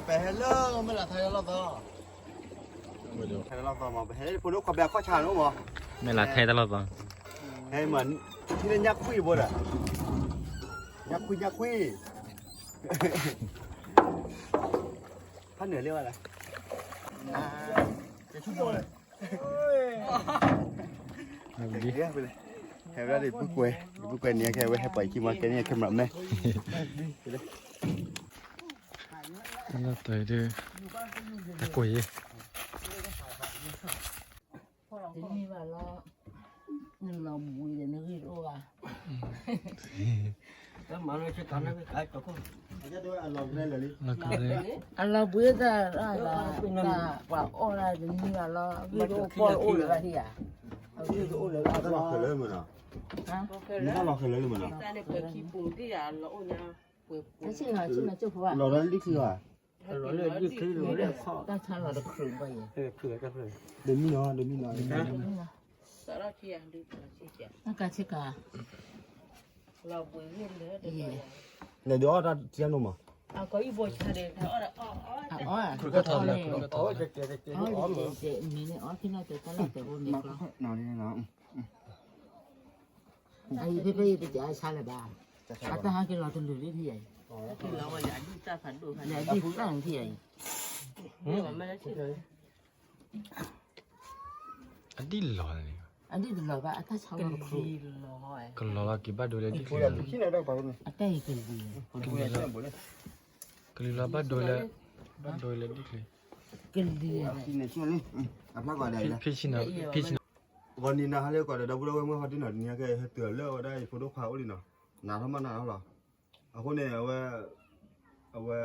ပဟဲလၢမဲၢ်လးထဲတလီၢ်သီ, ထဲတလီၢ်သီမး ပဟဲလၢဖိဒိၣ်ခွါဘဲအခီၣ်ဆါန့ၣ်မး, မဲၢ်လးထဲတလီၢ်သီ, ဟဲမး, ထံလၢညၣ်ခွံဘိဒီး, ညၣ်ခွံညၣ်ခွံ, ဖးနုာ်လၢဝဲလဲၣ်, ဟဲဝဲဒၣ်ဒ်ပုၢ်ကွဲး, ဒ်ပုၢ်ကွဲးန့ၣ် ခဲဝဲဟဲပှၤခံမီ ကဲန့ၣ် cameraman, တၢ်လီၢ်တၢ်ဒုး, အကွဲးယဲ, တမ့ၢ်ဘၣ်လီၤ, နလီၤဘှံးဒီးနဂံၢ်တအိၣ်ဘၣ်, အလီၤဘှံးတၢ်, တၢ်ပှၤအီၣ်ဒၣ်တမ့ၢ်ဘၣ်လီၤ, ဂံၢ်တအိၣ်ပီၣ်တအိၣ်လၢၤဘၣ်ဟံၣ်ဧါ, ဂံၢ်တအိၣ်လၢၤဘၣ်, လီၤခဲလၢာ်လၢမနုၤ, လီၤခဲလၢာ်လၢမနုၤ, လီၤဒ်ခံဂၤ, တၢ်ဆါလီၤတချုးဘၣ်ယဲ, တမံၤနီၤ တမံၤနီၤ, တၢ်ဆါကၤ, လဲၤဒုးအီၣ်တၢ်ထံနီၤမး, အီၣ်, မ့ၢ်န့ၣ်အီၣ်ဖဲနီၣ်တဲတၢ်လီၢ်တဲဘိန့ၣ်, အံၤဖဲဖဲယတကးဆါလၢၤဘၣ်, အတၢ်ဟးက့ၤလီၤတလုာ်လံထံၣ်ယၤအံၤ, လဲၤဒုးသၣ်ထံၣ်ယၤအံၤ, အဒံၣ်လီၤန့ၣ်, အဒံၣ်တလီၤဘၣ် အတၢ်ဆါလီၤတချုး, ကလီၤလီၤက့ၤဘၣ်ဒိလၢဒ်ချံ, အတၢ်အံၤကလံၤ, ကလံၤလီၤဘၣ်ဒိလၢ, ဘၣ်ဒိလၢဒ်ချံ, ကလံၤ, ဖံဆံနီၤ, ဖံဆံနီၤ, ဂီၤနံၤနၤဟါလၢကီးဒီး ဒီပုၢ်ဒီဝဲၢ်မုၢ်ဟီၣ်တ့ၢ်နီၤ တနံၤညါကဲဟဲတုၤလၢဝဲဒၣ်ယဖိဒိၣ်ခွါအိၣ်လံနီၤ, နၤထီၣ်မးနၤထီၣ်လီၤ, အဃိန့ၣ် အဝဲ, အဝဲ,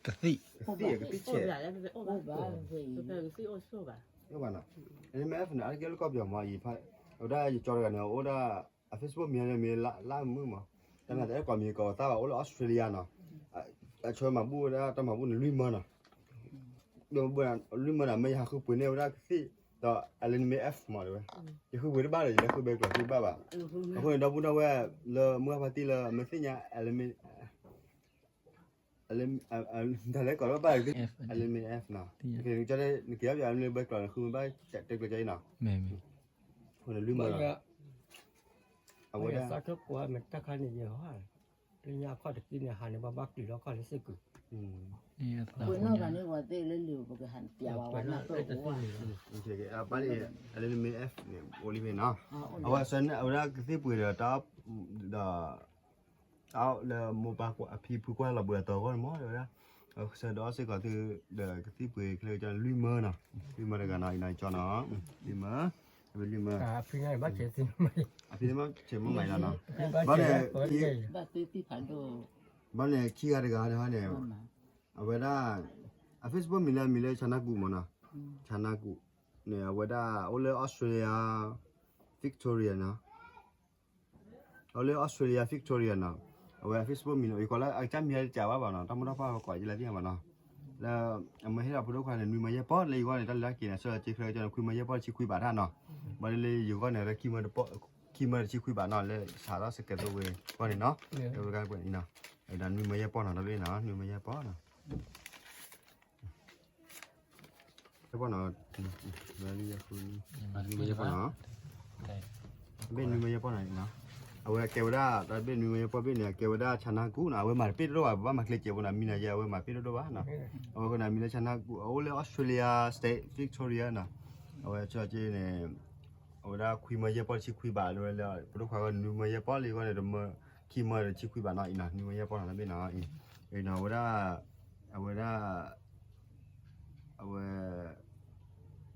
ကသံၣ်, ကသံၣ်ဆဲး, အိၣ်ဘၣ်နီၤ, အမ့ၢ် F န့ၣ် အါတက့ၢ်လၢကီၢ်ပယီၤမးအံၤ, အဝဲဒၣ်ယကၠီတဂၤန့ၣ် အိၣ်ဒၣ်, အ Facebook မံၤန့ၣ်မ့ၢ်လါမုၢ်မး, တၢ်နာ်တအဲၣ်ကိးမံၤကိးသၣ်ဘၣ် အိၣ်လၢ Australia နီၤ, အဆၢမၤဘူၣ်ဝဲဒၣ်တၢ်မၤဘူၣ်န့ၣ်လွံၢ်မၢနီၤ, လွံၢ်မၢန့ၣ် မ့ၢ်ယဟးဃုပှ့ၤန့ၢ်ဝဲဒၣ်ကသံၣ်, ဒီး အလဲန့ၣ်မ့ၢ် F မးတဲဝဲ, ယဃုပှ့ၤတဘၣ်ဒီး ယလဲၤဃုဘဲကျိးဃုဘၣ်ဘၣ်, အဃိန့ၣ် ဒီပုၢ်ဒီဝဲၢ်လၢမုၢ်အဖါတံၢ်လၢအမ့ၢ်သ့ၣ်ညါ အလဲမ့ၢ် တၢ်လဲၤကိးလၢဘၣ်, အလဲမ့ၢ် F နီၤ, နက့ၤအီၣ်ပၠးလၢဘဲကျိးန့ၣ် ဃုမ့ၢ်ဘၣ်တဲကျိးကၠီအံၤနီၤ, အဃိန့ၣ်လွံၢ်မၢနီၤ, အဝဲဒၣ်, တၢ်ခါန့ၣ်ယဟီ, လၢညါအခီၣ်တက့ၢ်န့ၣ် ဟးန့ၣ် ဘၣ်ဘၣ်ကလုာ်လီၤခီၣ်လၢစ့ၢ်ကီး, ပှၤနီၢ်ဂၤန့ၣ် ပှၤသ့ၣ်လၢလံာ်ပကဟးပျးဝဲဝဲနၢ်ပၢၢ်အိၣ်ဧါ, ဘၣ်န့ၣ် အလဲန့ၣ်မ့ၢ် F န့ၣ် အိၣ်လံဖဲနီၤ, အဝဲဆၢန့ၣ် အဝဲဒၣ်ကသံၣ်ပှ့ၤဒီးတၢ်, ဒီး အလၢမိၢ်ပၢ်အဖံဖုကွၢ်လီၤဘှံးအသီအဂီၢ်န့ၣ်မး တဲဝဲဒၣ်, ဆၢဒီးအီၣ်စ့ၢ်ကီးသု, ဒီးကသံၣ်ပှ့ၤချ့ကၠီလွံၢ်မၢနီၤ, လွံၢ်မၢတဂၤနီၤ အံၤနီၤ ကၠီနီၤ, လွံၢ်မၢ, လွံၢ်မၢ, အဖံန့ၣ်မ့ၢ်ဆဲးမ့ၢ်မၤအံၤနီၤ, ဘၣ်န့ၣ်, ဘၣ်န့ၣ်ခံဂၤတဂၤန့ၣ်, အဝဲဒၣ်, အ Facebook မံၤလၢအမံၤလၢ ဆါနါကူးမးနီၤ, ဆါနါကူး, န့ၣ် အဝဲဒၣ်အိၣ်လၢ Australia, Victoria နီၤ အအိၣ်လၢ Australia Victoria နီၤ, အဝဲ Facebook မံၤန့ၣ် ယကိးလၢအကစၢ်မံၤတစဲးဘၣ်ဘၣ်နီၤ, တၢ်မုၢ်တၢ်ဖၣ်ကိးယလၢသ့ၣ်ညါဘၣ်နီၤ, လၢ, အမ့ၢ်ဟ့ၣ်လီၤဖိဒိၣ်ခွါန့ၣ် နွံမၢယဲၢ်ပီၢ်လၢယဂီၢ်န့ၣ် တၢ်လၢက့ၤန့ၣ် ဆၢလီၤက့ၤချၢကၠီန့ၣ် ခွံမၢယဲၢ်ပီၢ်တဆံခွံဘးထၣ်နီၤ, ဘၣ်လၢယဂီၢ်န့ၣ် ခံမၢတပီၢ်, ခံမၢတဆံခွံဘးနီၤ လၢစးထီၣ်စကဲးသိဝ့ၤဂီၢ်န့ၣ်နီၤ, ဝဲကကွဲးန့ၣ်နီၤ, ဒီးနွံမၢယဲၢ်ပီၢ်နီၤ တဘ့ၣ်နီၤ နွံမၢယဲၢ်ပီၢ်နီၤ ယဲၢ်ပီၢ်နီၤ, ယဲၢ်ပီၢ်နီၤ, ဘ့ၣ်နွံမၢယဲၢ်ပီၢ်နီၤ, အဝဲကဲဝဲဒၣ် တၢ်ဘ့ၣ်နွံမၢယဲၢ်ပီၢ်ဘ့ၣ်န့ၣ် အကဲဝဲဒၣ် ဆါနါကူးနီၤ, အဝဲမၤတပ့ၢ်တဒိၣ်ဘၣ် ပဘၣ်မၤကျဲးစဲးဖိနီၤ, မံၤနၤယဲ အဝဲမၤတပ့ၢ်တဒိၣ်ဘၣ်နီၤ, အဝဲဃိန့ၣ် မံၤလၢ ဆါနါကူး အအိၣ်လၢ Australia State Victoria နီၤ, အဝဲဆၢက့န့ၣ် အဝဲဒၣ်ခွံမၢယဲၢ်ပီၢ်တဆံခွံဘး လၢဖိဒိၣ်ခွါဂီၢ်န့ၣ် နွံမၢယဲၢ်ပီၢ်လၢယဂီၢ်န့ၣ် တမၢ ခံမၢတဆံခွံဘးနီၤ အံၤနီၤ နွံမၢယဲၢ်ပီၢ်နီၤ တဘ့ၣ်နီၤ, အံၤနီၤ အဝဲဒၣ် အဝဲဒၣ် အဝဲ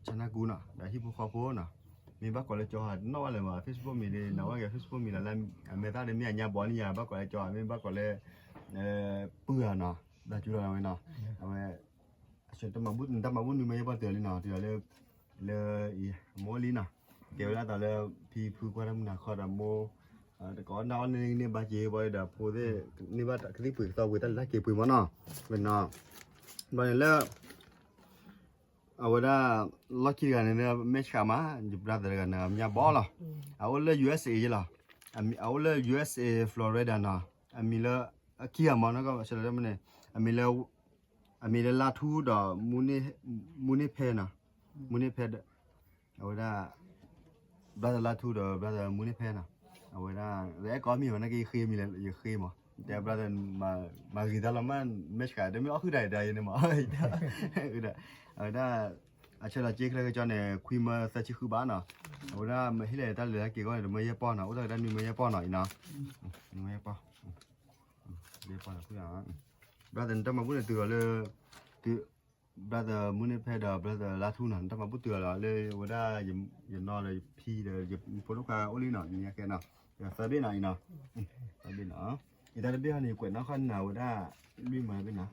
ဆါနါကူးနီၤ ဒီးဟံၣ်ဖိဃီဖိနီၤ, မ့ၢ်ဘၣ်ကိးလၢကၠီဧါ တနီၣ်ဘၣ်လၢၤမး Facebook မံၤလၢ နဝဲကဲ Facebook မံၤလီၤလၢ အမဲာ်သၣ်ဒီးမ့ၢ်အညါဘီန့ၣ်ယါ ဘၣ်ကိးလၢကၠီဧါ မ့ၢ်ဘၣ်ကိးလၢ ပုၢ်ဧါနီၤ ဘၣ်ကၠူလီၤဝဲနီၤ, အဝဲ အဆၢတၢ်မၤဘူၣ် တၢ်မၤဘူၣ်နွံမၢယဲၢ်ပီၢ်တုၤလံနီၤ တုၤလီၤလၢ လၢ အမိၢ်လံနီၤ, ကဲဝဲဒၣ်သိးလၢ ဖံဖုကွၢ်တၢ်မုၢ်နၤခီဒီးမိၢ် တကိးနၢ်အီၣ်န့ၢ်န့ၢ်ဘၣ်က့ၤဘၣ်ဒီးဖိသ့ၣ် န့ၢ်ဘၣ်ကသံၣ်ပှ့ၤကသီပှ့ၤတၢ်လၢတၢ်က့ၤပှ့ၤမးနီၤ, ဝဲနီၤ, ဘၣ်န့ၣ်လၢ အဝဲဒၣ် လီၢ်ခံတဂၤန့ၣ် မဲၢ်ဆှးမး ယ brother တဂၤန့ၣ် အမံၤဘီလီၤ, အအိၣ်လၢ USA ယဲလီၤ, အအိၣ်လၢ USA Florida နီၤ, အမံၤလၢ အခံဂၤမးနီၤ ကဆၢလၢမ့ၢ်န့ၣ် အမံၤလၢ အမံၤလၢလါထူဒီး မူန့ၢ်ဖဲနီၤ, မူန့ၢ်ဖဲဒီး အဝဲဒၣ် brother လါထူဒီး brother မူန့ၢ်ဖဲနီၤ, အဝဲဒၣ် အဲၣ်ကိးမံၤမး နာ်က့ယဃ့မံၤလၢယဃ့မး, တဲ brother မၤဂ့ၤတၢ်လီၤမး မဲာ်ဆှး တမ့ၢ်အီၣ်ဃုာ်တၢ်အံၤ တၢ်ယဲန့ၣ်မး, အဝဲဒၣ် အဆၢဒီးက့ချၢကကၠီန့ၣ် ခွံမၢသၢဆံဃုဘၣ်နီၤ, အဝဲဒၣ်မ့ၢ်ဟ့ၣ်လဲၣ်တၢ်လဲၤတၢ်က့ၤအဂီၢ်န့ၣ် တမၢယဲၢ်ပီၢ်နီၤ, အိၣ်တၢ်ကဒါနွံမၢယဲၢ်ပီၢ်နီၤအံၤနီၤ, နွံမၢယဲၢ်ပီၢ် brother နတၢ်မၤဘူၣ်န့ၣ်တုၤအီၤလၢ တုၤ brother မူန့ၢ်ဖဲဒီး brother လါထူနီၤ, နတၢ်မၤဘူၣ်တုၤအီၤလီၤလၢဝဲဒၣ် ယနီၢ်ဒီးယဖံဒီး ယဖိဒိၣ်ခွါအိၣ်လံနီၤ, ယညါကဲနီၤ, သၢဘ့ၣ်နီၤအံၤနီၤ, သၢဘ့ၣ်နီၤ, ယတၢ်တဘ့ၣ်ဟီန့ၣ် ယကွဲးနီၣ်ဃာ်နၤဝဲဒၣ် လွံၢ်မၢဘ့ၣ်နီၤ,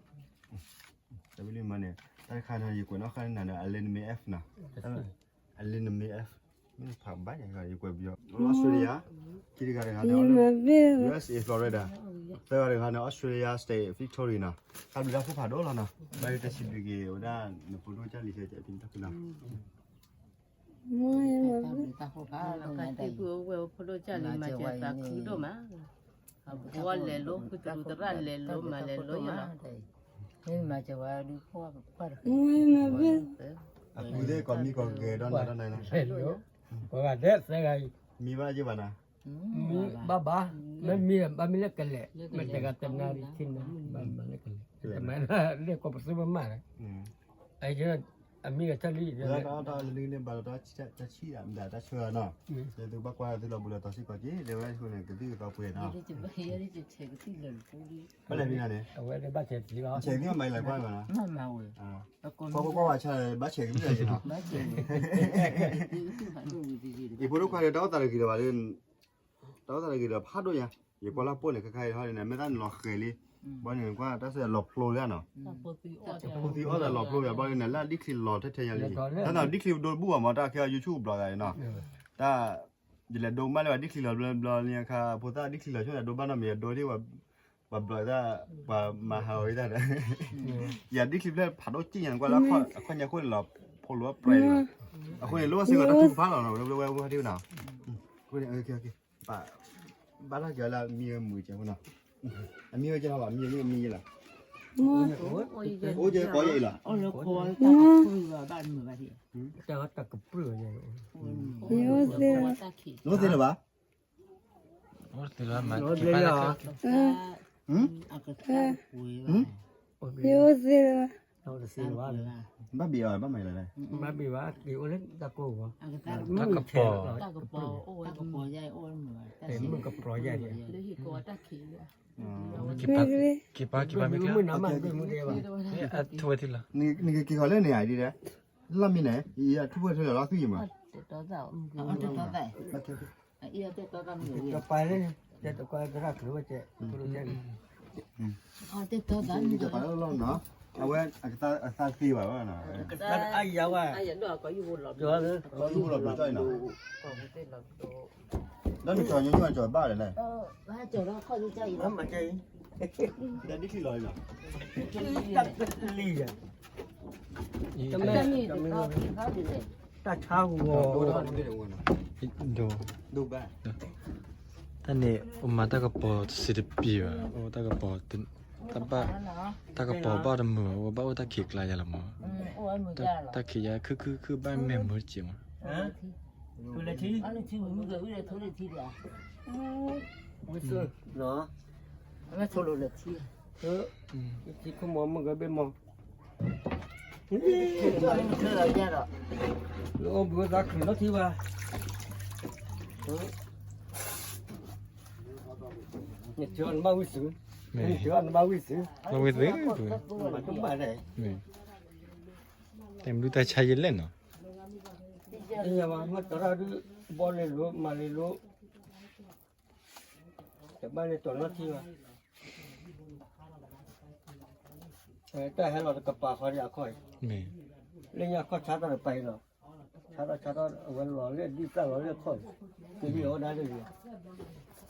တၢ်ဘ့ၣ်လွံၢ်မၢန့ၣ် တၢ်တခါန့ၣ် ယကွဲးနီၣ်ဃာ်နၤဒီး အလဲနမ့ၢ် F နီၤ, အလဲနမ့ၢ် F မ့ၢ်ဖးဘၣ်ယၤ ယကွဲးပယီၤ Australia, ခံတဂၤတဂၤန့ၣ် USA Florida, သၢဂၤတဂၤန့ၣ် Australia State Victoria နီၤ, တၢ်ဘျုးတၢ်ဖှိၣ်ဖးဒိၣ်လီၤနီၤ, ဘၣ်ယတၢ်စံးဘျုးက့ၤဝဲဒၣ် နဖိဒိၣ်ကၢ်လံၤဆဲးကဲးဖံတၢ်ဖုနီၤ တၢ်ဖံးပူအဝဲဖိဒိၣ်ကၢ်လံၤမၤစၢၤသးခုဒိၣ်မး, အဝဲလဲၤလိၤ ဖုတရူးသရၣ်လဲၤလိၤမၤလဲၤလိၤယလီၤ, မ့ၢ်မၤစၢၤဝဲဒုးဖိခွါတဃ့, အပူၤသ့ၣ်ကိးမံၤကိးဂဲၤဒီးနၤဒီးနၤ, လဲၤလိၤ, ပှၤဂၤဒဲးသၢဂၤအံၤ, မံဘၣ်ယဘၣ်နၤ, ဘၣ်ဘၣ်, မ့မံဘၣ်မံလၢကလဲာ်, မ့ၢ်တဂၤတနၤဒံးဆ့နၤ, ဘၣ်မၤလၢကလဲာ်, တမၤလၢကိးပသူပမၣ်လၢ အမံဂၤတၢ်လံ, တၢ်လံန့ၣ်ဘၣ်လီၤတၢ်ဆံၣ်မဒၣ်တၢ်ဆၢနီၤ, သုဘၣ်ကွၢ်သုလီၤဘူးလီၤတီၤစ့ၢ်ကီးက့ၤ တဲဝဲဒၣ်န့ၣ် ကသံၣ်ကသီပှဲၤနီၤ, ဘၣ်လဲၤမံနၤန့ၣ်, အဝဲဘၣ်ဆဲးသံလီၤ, ဆဲးကသံၣ်မၤလၢကွၢ်မးနီၤ, ပှၤကွၢ်ကွၢ်ဝဲဆါ ဘၣ်ဆဲးကသံၣ်လီၤနီၤ, ယဖိဒိၣ်ခွါဒီးတၢ်အိၣ်သးတဂ့ၤဒီးဘၣ်လၢ တၢ်အိၣ်သးတဂ့ၤဒီးဖးဒိၣ်ညါ, ယကွၢ်လၢပိၢ်န့ၣ် ခဲခါအံၤဟီန့ၣ် မ့ၢ်သးနလီၤဃဲၤလံ, ဘၣ်န့ၣ်ကွၢ်တၢ်စဲးလီၤဖျိလံနီၤ, ဖိသံအီၣ်သးလီၤဖျိလံ ဘၣ်န့ၣ် လၢဒံချံလီၤထဲထဲညါလံ, တၢ်သးဒံချံဒိတဘူၣ်ဘၣ်မး တၢ်ခဲအီၤ YouTube ဘျီဂၤအံၤနီၤ, တၢ် ယလဲၤဒိမးလၢဒံချံလီၤဘျီဘျီလံအခါ ဖိသၣ်ဒံချံလီၤဆိန့ၣ် ဒိဘၣ်နီတမံၤ ဒိဒ်ဝဲ ပှၤဘျီသၣ် ပှၤမၤဟးဂီၤဝဲသၣ်ဒီး ယၤဒ်ချံဖျၢၣ်ဖးဒိၣ်ကံၣ်ညါ ကွၢ်လၢအခီၣ်ညါခိၣ်န့ၣ်လီၤ ဖိလိၤပြဲလံဘၣ်, အဃိန့ၣ် လိၣ်ဘၣ်စ့ၢ်ကီးတၢ်ထုကဖၣ်လီၤနီၤ ဝဲဝဲဝဲဝဲဒၣ်နီၤ, အဃိန့ၣ် ဘၣ်တၢ်ကဲလၢအမံမုာ်ကဲဖိနီၤ, အမံဝဲကဲလီၤဘၣ် မံမံမံယဲလီၤ, အိၣ်ကဲကိးယဲအံၤလီၤ, တၢ်ကပှၢ် လိၣ်သ့လၢၤဘၣ် ဘၣ်ဘ့ၣ်အီၤ ဘၣ်မၤလဲၣ်လဲၣ်, တၢ်ကပီၤ, မုၢ်ကပီၤယါ, ကပီၤယါ, ကပီၤယါ, အထူဝဲထံလီၤ, နကက့ၤဃီၤလၢန့ၣ်ဧါဒ်လဲၣ်, လီၢ်မံန့ၣ် အထူဝဲထံလီၤလီၤသွံၣ်ယံၤမး, တပာ်လၢ တဲတကွၢ်ကရၢကရိဝဲကဲ, ကပာ်လၢလီၢ်နီၤ, အဝဲအသးသ့ဘၣ်ဘၣ်နီၤ, အယၤဝဲ, ကီယိဘိလီၤဘျီကီၢ်အံၤနီၤ, ဒီးနကီၤညီညီကီၤဘၣ်လဲၣ်လဲၣ်, ဒ်ချံလီၤလီၤ, တၢ်ဆါဂီၤ ဒိၣ်ဘၣ်, တၢ်န့ၣ် အိၣ်မၤတၢ်ကပီၤတစံးတပံၤဘၣ်, အိၣ်တၢ်ကပီၤ, တၢ်ဘၣ်, တၢ်ကပီၤဘၣ်တမုာ်ဘၣ်, အိၣ်ဘၣ်အိၣ်တၢ်ခံးကျါယါလီၤမး, တၢ်ခံးယါခုၣ်ခုၣ်ခုၣ်ဘၣ်မ့ၢ်မုာ်တစဲးမး, ထံခိၣ်မီၤမုၢ်ဂၤဘ့ၣ်မီၤ, လၢအိၣ်ဘှံးသးခုးလီၤထံဘၣ်, နထံနဘၣ်ဝံၣ်သု, နထံနဘၣ်ဝံၣ်သု, ဘၣ်ဝံၣ်သု, မၤတဘၣ်လဲၣ်, တမုၢ်တၢ်ဆါယဲလဲၣ်နီၤ, မ့ၢ်တီၤတၢ်ဒုး ဘီလ့လိၤ မၤလ့လိၤ တဘၣ်လၢတီၤနီၢ်ထံဘၣ်, တၢ်ဟဲလီၤတကပၤဃီဒီးအခီၣ်အံၤ, လၢညါအခီၣ်ဆါတၢ်တပၤအံၤလီၤ, ဆါထီၣ်ဆါထီၣ် အဝဲလီၤလၢဒုၣ်သၣ်လီၤလၢအခီၣ်အံၤ, ကလံၣ်အီၣ်ဒၣ်လၢယၤ,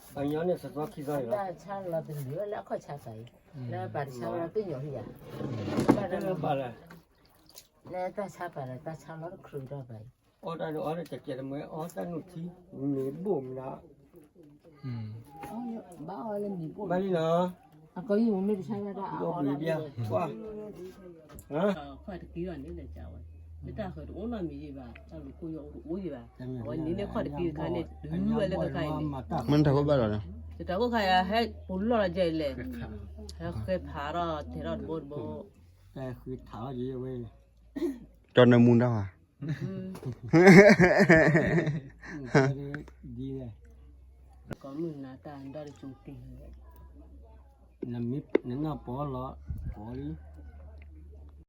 ပှၤညီန့ၣ်သီသီခံသီန့ၣ်လီၤ, တၢ်ဆါလီၤတလၢလၢအခီၣ်ဆါတပၤအံၤ, လၢပှၤတဆါလီၤသ့ၣ်ညိးဟံၣ်ယၤ, ဘၣ်လၢ လၢတၢ်ဆါပၤဒီးတၢ်ဆါလီၤတချုးဒီးပၤအံၤ, အီၣ်တၢ်ဒုးအီၣ်လၢကဲးကဲးတမ့ၢ်အီၣ်တၢ်နုၢ်ထံ, မ့ၤဘိၣ်မနုၤ, ဘၣ်အီၣ်လၢမ့ၤဘိၣ်ဘၣ်လံနီၤ, အကမ့ၢ်တဆါဘၣ်တၢ်အီၣ်လၢ ခွါတက့ၢ်အီၤန့ၣ်လဲၤကဝဲ, မ့ၢ်တၢ်ဃၢၤတအိၣ်နီတမံၤယံၤဘၣ်, တၢ်လူၤခိၣ်ယီၤအိၣ်တအိၣ်ယံၤဘၣ်, အဝဲန့ၣ်န့ၣ်ခီၣ်တက့ၢ်တခါန့ၣ် တုၤဝဲလၢတခါအံၤန့ၣ်, မ့ၢ်တၢ်ခိၣ်ဘၣ်လီၤ, တၢ်ခိၣ်ခါယၤဟဲပူၤလီၢ်လီၤယဲအံၤလဲၣ်, ဟဲဃဲဖးထီၣ်ထဲထီၣ်တဘိတဘိ, ကၠီနၢမူတၢ်ဘၣ်, ကိးမုၢ်နၤတၢ်ဒီတကၠိတ့ၢ်, နနီၢ်ပီလီၤ, ကိးလံ